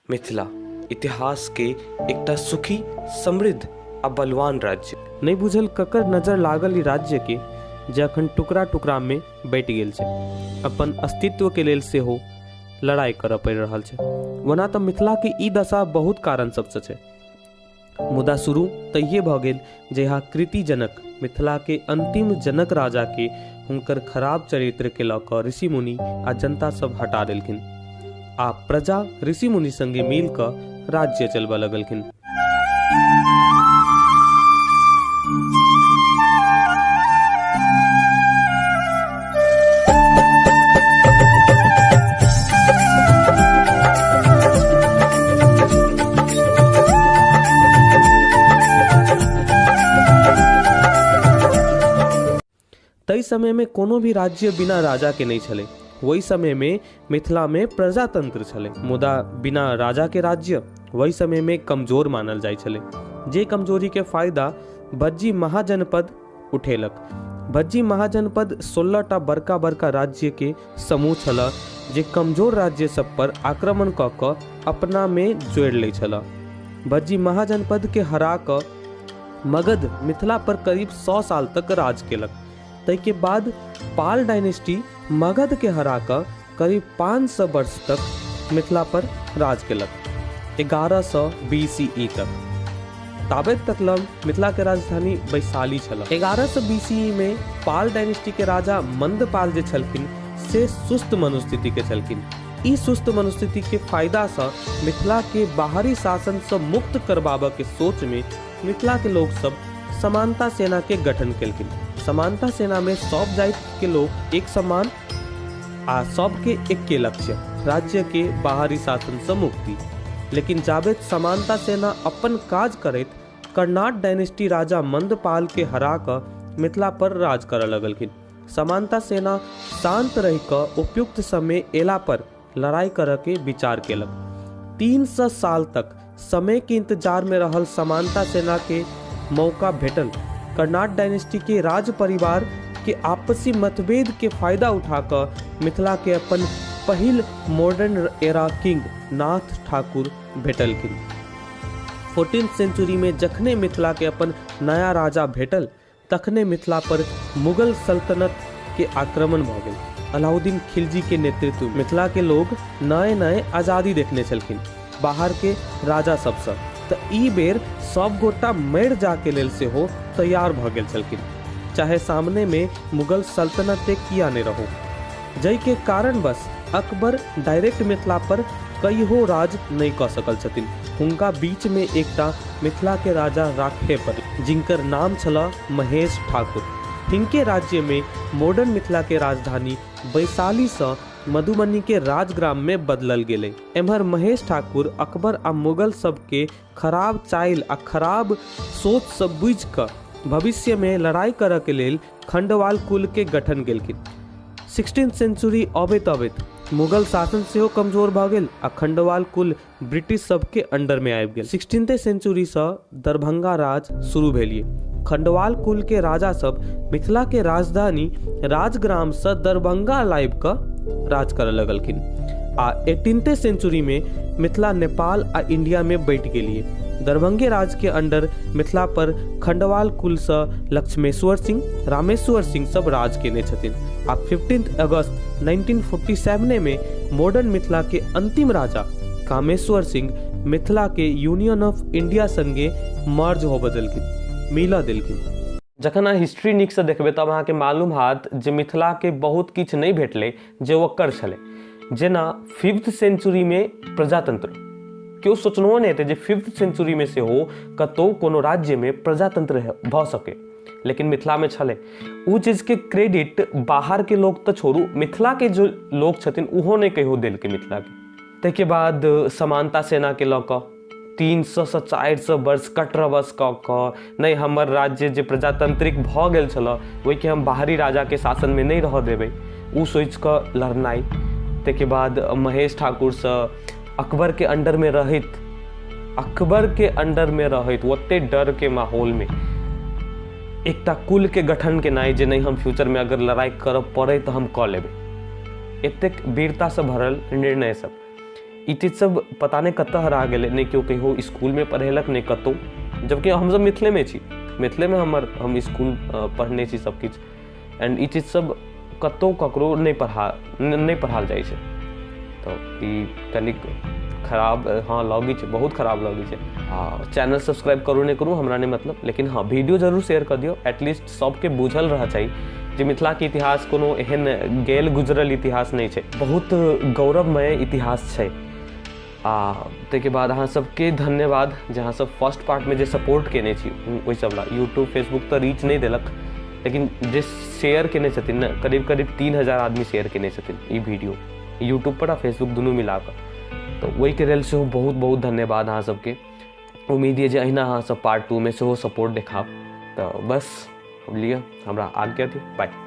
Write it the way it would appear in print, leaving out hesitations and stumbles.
मिथिला इतिहास के एकटा सुखी, समृद्ध आ बलवान राज्य। नहि बुझल ककर नजर लागल ई राज्य के जे अखन टुकड़ा टुकड़ा में बँटि गेल छै। अपन अस्तित्व के लेल सेहो लड़ाई करऽ पड़ि रहल छै। ओना तऽ मिथिला के ई दशा बहुत कारण सबसँ छै, मुदा शुरू तहिये भऽ गेल जहिया कृति जनक मिथिला के अंतिम जनक राजा के हुनकर खराब चरित्र के लऽ कऽ ऋषि मुनि आ जनता सब हटा देलखिन आ प्रजा ऋषि मुनि संगे मिल कऽ राज्य चलबऽ लगलखिन। ताहि समयमे कोनो भी राज्य बिना राजाके नहि छलै। ओहि समयमे मिथिलामे प्रजातन्त्र छलै, मुदा बिना राजाके राज्य ओहि समयमे कमजोर मानल जाइ छलै, जे कमजोरीके फायदा भज्जी महाजनपद उठेलक। भज्जी महाजनपद 16टा बड़का बड़का राज्यके समूह छल जे कमजोर राज्य सब पर आक्रमण कऽ कऽ अपनामे जोड़ि लै छल। भज्जी महाजनपदके हरा कऽ मगध मिथिला पर करीब 100 साल तक राज केलक। ताहिके बाद पाल डायनेस्टी मगधके हरा कऽ करीब 500 वर्ष तक मिथिला पर राज केलक, 1100 BCE तक। ताबे तक लग मिथिला के राजधानी वैशाली छल। 1100 BCE में पाल डायनेस्टी के राजा मंदपाल जे छलखिन से सुस्त मनोस्थिति के छलखिन। ई सुस्त मनोस्थिति के फायदा सँ मिथिला के बाहरी शासन सँ मुक्त करबाबऽ के सोच में मिथिला के लोग सब समानता सेना के गठन केलखिन। समानता सेना में सब जाति के लोग एक समान आ सबके एके लक्ष्य, राज्य के बाहरी शासन सँ मुक्ति। लेकिन जाबेत समानता सेना अपन काज करैत कर्नाट डायनेस्टी राजा मंदपाल के हरा कऽ मिथिला पर राज करऽ लगलखिन। समानता सेना शांत रहि कऽ उपयुक्त समय एला पर लड़ाई करऽ के विचार केलक। 300 साल तक समय के इंतजार में रहल समानता सेना के मौका भेटल। कर्नाट डायनेस्टी के राज परिवार के आपसी मतभेद के फायदा उठा कऽ मिथिला के अपन पहिल मॉडर्न एरा किंग नाथ ठाकुर भेटलखिन। 14th century में जखने मिथिला के अपन नया राजा भेटल तखने मिथिला पर मुगल सल्तनत के आक्रमण भऽ गेल। अलाउद्दीन खिलजी के नेतृत्व मिथिला के लोग नए नए आज़ादी देखने छलखिन बाहर के राजा सबसँ, तऽ ई बेर सब गोटा मरि जाके लेल सेहो तैयार भऽ गेल छलखिन, चाहे सामने में मुगल सल्तनते किया नहि रहो। जाहिके कारणवश अकबर डायरेक्ट मिथिला पर कहियो राज नहि कऽ सकल छथिन। हुनका बीच में एकटा मिथिला के राजा राखे पड़ल जिनकर नाम छल महेश ठाकुर। हिनके राज्य में मॉडर्न मिथिला के राजधानी वैशाली सँ मधुबनी के राजग्राम में बदलल गेलै। एम्हर महेश ठाकुर अकबर आ मुगल सबके खराब चाइल आ खराब सोच सब बुझि कऽ भविष्य में लड़ाई करऽ के लेल खंडवाल कुल के गठन केलखिन। 16th century अबैत अबैत मुगल शासन सेहो कमजोर भऽ गेल आ खंडवाल कुल ब्रिटिश सबके अंडर में आबि गेल। 16th century सँ दरभंगा राज शुरू भेलिए। खंडवाल कुल के राजा सब मिथिला के राजधानी राजग्राम सँ दरभंगा लाबि कऽ राज करऽ लगलखिन आ 18th century में मिथिला नेपाल आ इंडिया में बँटि गेलिए। दरभंगे राज के अंडर मिथिला पर खंडवाल कुल सँ लक्ष्मेश्वर सिंह, रामेश्वर सिंह सब राज केने छथिन आ 15 अगस्त 1947 में मॉडर्न मिथिला के अंतिम राजा कामेश्वर सिंह मिथिला के यूनियन ऑफ इंडिया संगे मर्ज होबऽ देलखिन, मिलऽ देलखिन। जखन अहाँ हिस्ट्री नीकसँ देखबै तब अहाँके मालूम हैत जे मिथिलाके बहुत किछु नहि भेटलै जे ओकर छलै। जेना 5th सेंचुरीमे प्रजातंत्र, केओ सोचनहो नहि हेतै जे 5th सेंचुरीमे सेहो कतहु कोनो राज्यमे प्रजातंत्र भऽ सकै, लेकिन मिथिलामे छलै। ओ चीजके क्रेडिट बाहरके लोक तऽ छोड़ू, मिथिलाके जे लोक छथिन ओहो नहि कहियो देलकै मिथिलाके। ताहिके बाद समानता सेनाके लऽ कऽ 300 सँ 400 वर्ष कटरबस कऽ कऽ नहि हमर राज्य जे प्रजातांत्रिक भऽ गेल छलऽ ओहिके हम बाहरी राजाके शासनमे नहि रहऽ देबै, ओ सोचिकऽ लड़नाइ। ताहिके बाद महेश ठाकुरसँ अकबरके अंडरमे रहैत, अकबरके अंडरमे रहैत ओते डरके माहौलमे एकटा कुलके गठन केनाइ जे नहि हम फ्यूचरमे अगर लड़ाइ करऽ पड़ै तऽ हम कऽ लेबै, एतेक वीरतासँ भरल निर्णय सब। ई चीज सब पता नहि कतऽ हरा गेलै। नहि केओ कहियो इसकुलमे पढ़ेलक, नहि कतहु, जबकि हमसब मिथिलेमे छी, मिथिलेमे हम इसकुल पढ़ने छी सब किछु। एंड ई चीज सब कतहु ककरो नहि पढ़ायल जाइ छै। तऽ ई कनिक खराब हँ लगै छै, बहुत खराब लगै छै। आ चैनल सब्सक्राइब करू नहि करू हमरा नहि मतलब, लेकिन हँ वीडियो जरूर शेयर कऽ दियौ। एटलीस्ट सबके बुझल रहऽ चाही जे मिथिलाके इतिहास कोनो एहन गेल गुजरल इतिहास नहि छै, बहुत गौरवमय इतिहास छै। आ ताहिके बाद अहाँ सबके धन्यवाद जे अहाँ सब फर्स्ट पार्टमे जे सपोर्ट केने छी ओहि सब ला। यूट्यूब फेसबुक तऽ रीच नहि देलक, लेकिन जे शेयर केने छथिन ने, करीब करीब 3000 आदमी शेयर केने छथिन ई वीडियो यूट्यूब पर आ फेसबुक दुनू मिलाकऽ। तऽ ओहिके लेल सेहो बहुत बहुत धन्यवाद अहाँ सबके। उम्मीद यऽ जे अहिना अहाँ सब पार्ट 2 मे सेहो सपोर्ट देखाब। तऽ बस लिअ, हमरा आज्ञा दियौ, बाय।